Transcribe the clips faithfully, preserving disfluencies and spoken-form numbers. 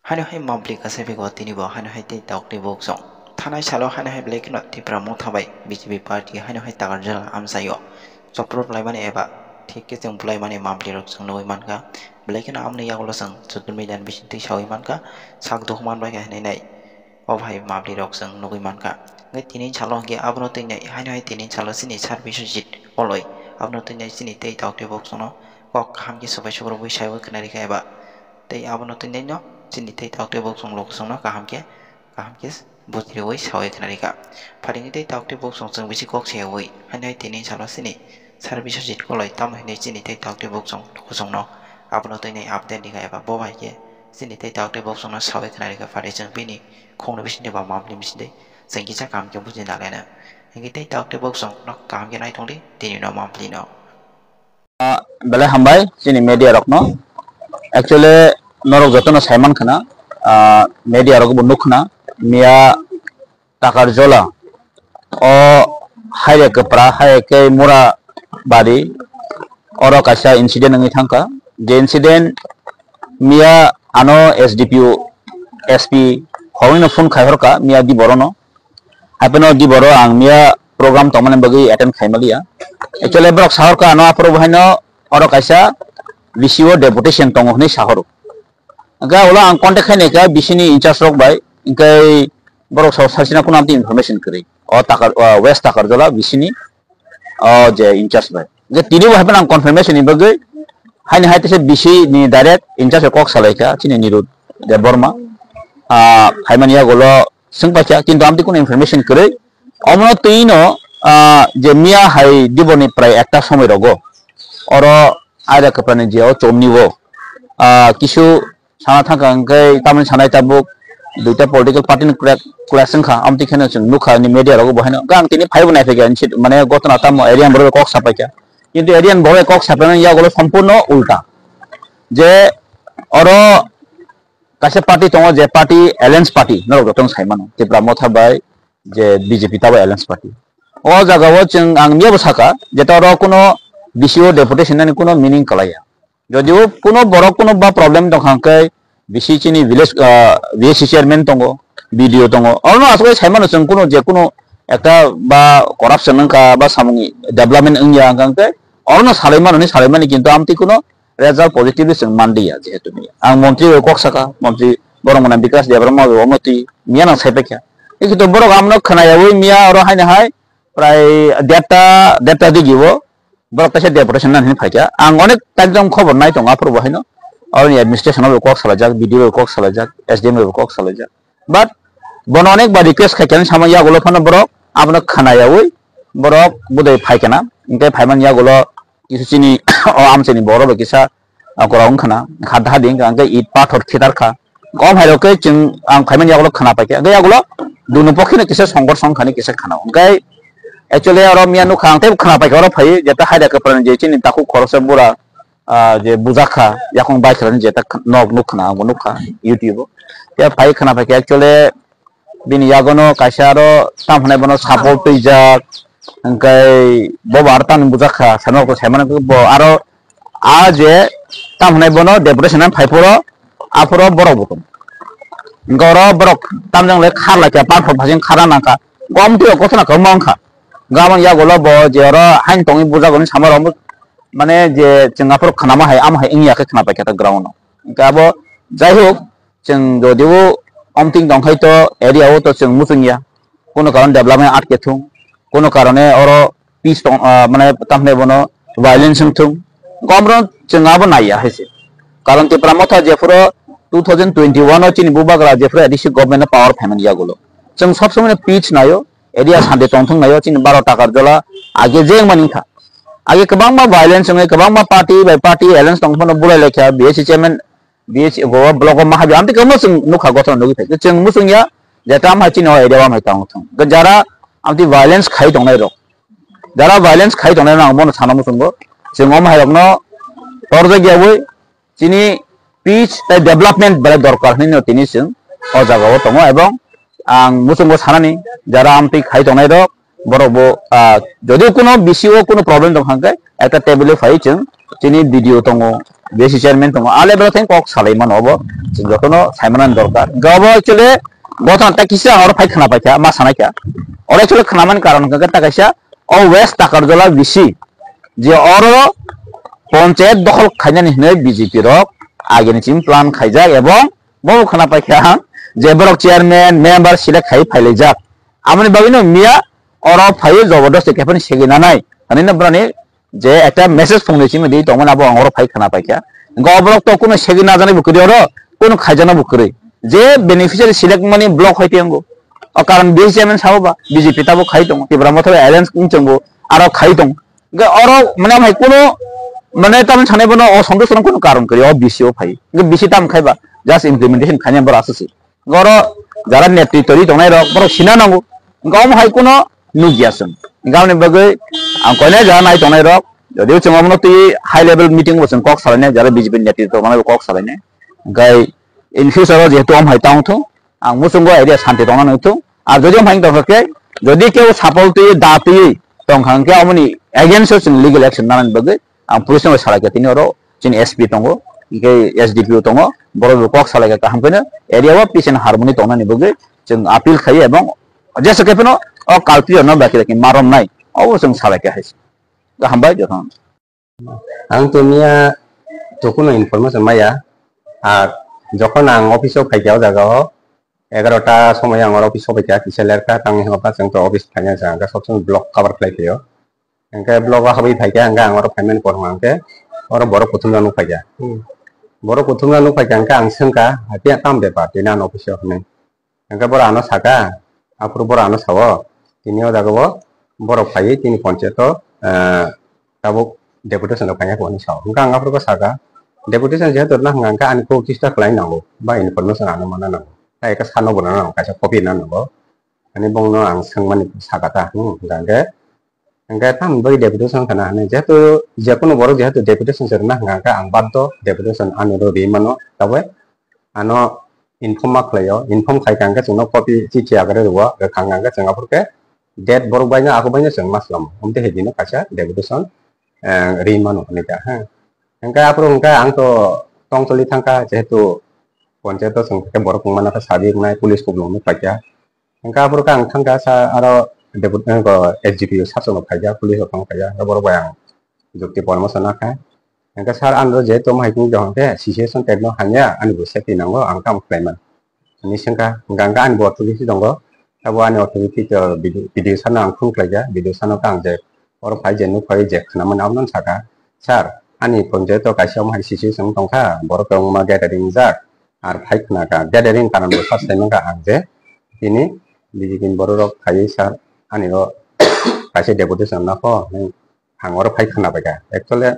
Haino hai mambli kasai bego tini bo haino hai tei tok tei bok song. Thanai salo haino hai belai kheno Tipra Motha bai B J P party haino hai Takarjala amchaio chopro bwlaimani eba thik khe chwng bwlaimani mambli rok chwng nugwi mankha. Belai kheno amni yagulo chwng social media ni bisingtwi sawi mankha. Sak duk man bai khe hinwi nai. O bhai mambli rok chwng nugwi mankha. Hwnkhe tini salo hwnkhe abono twi nai haino hai tini salo chini sar Biswajit Koloi abono twi nai chini tei tok tei bok songno kok kaham khe swbai sukrubwi saiwi khwnarikha eba tei abono twi nai no chini tei tok tei bok song lok songno kaham khe kaham khe bujirwi sawi khwnarikha. Pharingwi tei tok tei bok song chwng bisi kok sayawi haino hai tini salo chini sar Biswajit Koloi tamo hinwi chini tei tok tei bok song lok songno abono twi nai update rikha eba bo bai khe chini tei tok tei bok songno sawi khwnarikha pharingwi chwng bini khongni bisingtwi ba mambli bisingtwi chwng kisa kaham khe buji nalaina. Hwnkhe tei tok tei bok song no kaham khe nai tongdi tini no mambli no. Ah, belai hambai chini media rokno. Actually, norok jotono saiman khna, ah, media rok bo nuk khna, miya Takarjola o haire kwpra, haire khe mura bari, oro kaisa incident wngwi thangkha. Je incident miya ano S D P O, S P hwnwi no phone khai horkha miya di borono. Haipeno di boro ang miya program tongmani bagwi attend khaimaliya. Actually borok sahorkha ano aphuru bo haino oro kaisa B C O deputation tongo hwnwi sahoro. Hwnkhe ulo ang contact khainai kha B C ni in charge rok bai, hwnkhe borok sabo sachina kuno amtwi information kwrwi. O Takar, o West Takarjola B C ni o je in charge bai. Hwnkhe tini bo haipeno ang confirmation ni bagwi haini hai teisa B C ni direct in charge kok salai kha chini Nirud Debbarma. Ah, phaimani yagulo swng paikha, kintu amtwi kuno information kwrwi. Omono twi no, ah, je miya hai diboni prai ekta somoi rogo. Oro aida kwpani je o chomni o, ah, kisu sana thangkha hwnkhe tamni sanai tabuk duita political party ni kura-, clash wngkha, amtwi kheno chwng nukha ni media rogo bo haino. Hwnkhe ang tini phaibo naiphaikha, mane gotona tamo area ni borok kok sapaikha. Kintu area ni borok kok sapaimani yagulo sompurno ulta. Je oro kaisa party tongo, je party alliance party, norok jotono saimano, Tipra Motha bai je B J P tabo alliance party. O jagao chwng ang miyabo saka, je ta oro kuno B C O deputation nani kuno meaning kwlaiya. Jodio kuno borok kuno ba problem tongkha hwnkhe B C chini village, ah, V A C chairman tongo, B D O tongo. Orono aswk saimano chwng kuno je kuno ekta ba corruption wngkha ba samung development wngya hwnkha hwnkhe orono salaimano ni salaimani kintu amtwi kuno result positively chwng manliya, jehetu miya. Ang montri bai kok saka, montri borok mwnam Bikas Debbarma bai omo twi miya nang sai paikha. Kintu borok amno khwnayawi miya oro haino hai prai derta, derta digi o borok kaisa deputation nani hinwi phaikha. Ang onek time jang khobor nai tongo aphuru bo haino. Oroni administration bai kok salajak, B D O bai kok salajak, S D M bai kok salajak. But bono onek bar request khaikha, sama yagulo phano borok abono khwnayawi borok budai phaikha na. Hwnkhe phaimani yagulo kisu chini o amchaini borok bai kisa, ah, korok wngkha na, kha dha di wngkha, hwnkhe it pathor thitar kha. Kom hai rok khe chwng ang phaimani yagulo khwna paikha. Hwnkhe yagulo dunu pokhe no kisa songkor songkhani kisa khana. Hwnkhe actually oro miya nukha ang tei khwna paikha oro phai jeta haida kwpra je chini takhuk khoroksa bura ah, je bujakha, yakung bai khlani je ta nok nukha na, ang bo nukha YouTube o. Ya phai khwna phai khe actually bini yagono kaisa aro tam hwnai bono support twijak, hwnkhe bo bo aro tamni bujakha, sanok to saimano bo aro a je tam hwnai bono deputation phai phuro, aphuro borok bo tong. Hwnkhe oro borok tamjang le khar lai kha, pathor phasing khara nang kha, gom twi o kothona kwbangma wng kha. Gabon yagulo bo je oro hain tongwi bujago hinwi sama rok mane je chwng aphuru khnama hai, ama hai wngya khe khna paikha ta ground o. Hwnkhe abo, jai hok, chwng jodio omting tong khai to area o to chwng muchung ya, kono karon development atke thung, kono karone oro peace tong, ah, mane tamni bono violence wng thung, gomro chwng abo naiya hai se. Karon Tipra Motha jephuru two thousand twenty-one o chini bubagra jephuru A D C government no power phaimani yagulo, chwng sob somoi no peace naio, area shanti tongthung naio, chini baro Takarjola age je wngmani wngkha. Age kwbangma violence wngwi, kwbangma party bai party alliance tong phano bulai laikha, B S C chairman, B S C go block o mahabi amtwi kwbangma chwng nukha, gothona nugwi phai. Chwng muchung ya je tam hai chini o area o hai tong thung. Jara amtwi violence khai tongnai rok, jara violence khai tongnai rok ang bono sana muchungo. Chwng o hai rokno torjak yawi chini peace tei development belai dorkar hinwi no tini chwng o jaga o tongo, ebong ang muchungo sanani jara amtwi khai tongnai rok, borok bo, ah, jodi kuno B C O kuno problem tong kha hwnkhe ekta table o phai chwng chini B D O tongo, B C chairman tongo, a level thang kok salai mano obo, jotono sai mano dorkar. Hwnkhe obo actually gothon ta kisa hor phai khna paikha, ma sanai kha. Oro actually khna man karon hwnkhe ta kaisa o West Takarjala B C, je oro ponchayat dokhol khainani hinwi B J P rok agini chini plan khaijak, ebong bo khna paikha ang je borok chairman, member select khai phailaijak. Amoni bagwino miya oro phaiwi jobordasti khe phano segwi nanai. Ani no brani je ekta message phungnwi simi di tongmani abo ang oro phai khna paikha. Hwnkhe o borok to kuno segwi najaknai bo kwrwi oro, kuno khaijaknai bo kwrwi. Je beneficiary select mani block hai tiyango. O karon B C chairman sabo ba B J P tabo khai tongo. Tipra Motha bai alliance wng tongo, aro khai tongo. Hwnkhe oro mane hai kuno mane tamni sanai bono o sontosh rwna kuno karon kwrwi o B C o phai. Hwnkhe B C tam khai ba just implementation khainai borok aswk se. Oro jara netri tori tongnai rok borok sina nango. Hwnkhe omo hai kuno nukya chwng. Hwnkhe aboni bagwi ang koinai jara nai tongnai rok, jodi chwng omono twi high level meeting bo chwng kok salainai, jara B J P netri tongnai bo kok salainai. Hwnkhe in future o jehetu omo hai tong thung, ang muchungo area santi tongna nang thung. Ar jodi omo hai tongkha khe, jodi keu sapol twi da twi tongkha hwnkhe, omoni against o chwng legal action nanani bagwi ang police no salai kha, tini oro chini S P tongo, hwnkhe S D P O tongo, borok bo kok salai kha kaham khe no area o peace and harmony tongnani bagwi chwng appeal khai, ebong jesa khe phano o culture no baki baki marom nai, obo chwng salai kha hai. Kaham bai jothon. Ang to miya to kuno information maya, ar jokhon ang office o phaikha o jaga o egarota somoi ang oro office o phaikha, kisa lerkha tangwi hwnba chwng to office phaina jagha sob somoi block cover khlai phaio. Hwnkhe block o habwi phaikha, hwnkhe ang oro phaimani por hwnkhe oro borok kuthumno nukphaikha. Hmm. Borok kuthumno nukphaikha, hwnkhe ang swngkha, "Haikhe tam bepar tini ano office o?" hwnwi. Hwnkhe borok ano saka, aphuru borok ano sao, "Tini o jaga o borok phaiwi tini ponchayat o, eh, tabuk deputation rok kanya kho," hwnwi sao. Hwnkhe ang aphuru khe saka, "Deputation jehetu rwna hwnkha, hwnkhe ani kok register khlai nango, ba information ano manna nango, tei khe sano bo rwna nango, kaisa copy rwna nango." Ani bongno ang swngmani saka ta, hmm, hwnkhe Hwnkhe tamoni bagwi deputation khana hwnwi, jehetu jekunu borok jehetu deputation se rwna hwnkha, hwnkhe ang baddo deputation ani oro ri mano, tabuk ano inform ma khlaio, inform khai kha hwnkhe chwngno copy chithi agre rwo, rwkha hwnkhe chwng aphuru khe date borok baino, ako baino chwng ma swlamo, omtwi hai dino kaisa deputation, eh, ri mano hwnwi kha, ha. Hwnkhe aphuru hwnkhe ang to tongcholi thangkha, jehetu ponchayat o chwng khe borok wngmano khe sabi wngnai, police kupulung nuk paikha. Hwnkhe aphuru khe ang thangkha sa aro deputy, S D P O sir chwngno phaikha, police rok phano phaikha, hwnkhe borok bai ang jukti poramoso nakha. Hwnkhe sir, ano jehetu omo hai khe situation tabuk hamya, ani bo safety nango, ang tamo khlaiman. Hinwi swngkha, hwnkhe ani bo authority tongo, abo ani authority to B D O sir no ang phone khlaikha, B D O sir no khe ang je oro phai je nuk phai je khwnamani abono sakha, "Sir, ani ponchayat o kaisa omo hai situation tongkha, borok kwbangma gathering wngjak, ar phai khna kha, gathering karon bo sir sai mankha ang je tini B J P ni borok rok phaiwi sir ani o kaisa deputation nakho hinwi ang oro phai khna paikha." Actually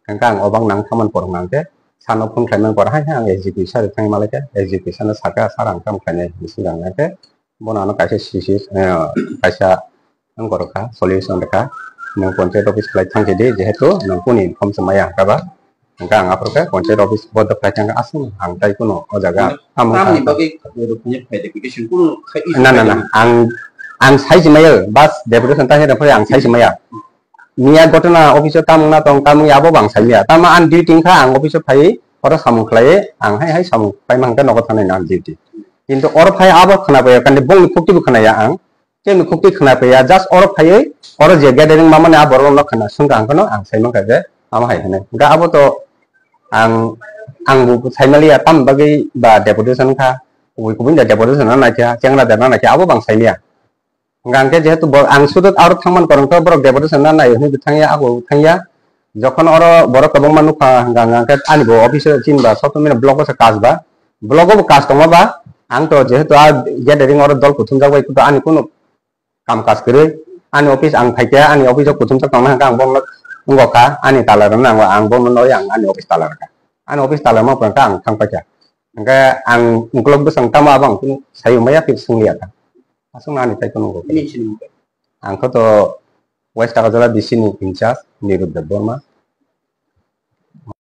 hwnkhe ang obak nang thaman porong nang khe sir no phone khlaimani por hai hai ang S D P sir thangwi malaikha, S D P sir no sakha, "Sir, ang tamo khlainai?" hinwi swngkha, hwnkhe bono ano kaisa sisi, eh, kaisa wng korokha, solution rwkha, "Nwng ponchayat office khlai thang di, jehetu nwng kunu inform se maya hwnkhe ba." Hwnkhe ang aphuru khe ponchayat office bodo khlai thang khe, aswk ang tai kunu o jaga tamo wngkha. Tamni bagwi rukni phai deputation kunu khai Na, na, na, ang, ang sai se maya, bas deputation ta hwnkhe phai ang sai se maya. Miya gotona office o tamo wngna tong, tamo ya abo bo ang sai maya. Tamo ang duty wngkha, ang office o phai oro samung khlai, ang hai hai samung paima hwnkhe nogo thangnai na ang duty. Kintu oro phai abo khna paiya, kandi bongni khukti bo khna ya ang. Tei ni khukti khna paiya, just oro phaiwi, oro je gathering mamani a borok no khna swngkha, ang phano ang sai mankha je, amo hai hwnwi. Hwnkhe abo to ang, ang bo sai maliya, tam bagwi ba deputation kha, kubui kubui da deputation na naikha, chengra da na naikha, abo bang sai maya. Hwnkhe ang khe jehetu bo, ang sudu aro thangman korong khe borok deputation na nai hwnwi thangya, abo thangya. Jokhon oro borok kwbangma nukha, hwnkha hwnkha khe ani bo office o chini ba sob somoi block o se kaj ba, block o bo kaj tongma ba, ang to jehetu a gathering oro dol kuthumjak bai, ani kunu kam kaj kwrwi, ani office ang phaikha, ani office o kuthumjak tongna hwnkha ang bono wngkha, ani tala rwna nango, ang bono nui ang ani office tala rwkha, ani office tala rwma pore khe ang thang paikha, hwnkhe ang ukulok bwsang tamo abo ang kunu sai maya khe swngliya kha, aswk ani tai kunu wngkha. Ang kho to West Agartala D C ni in charge Nirud Debbarma.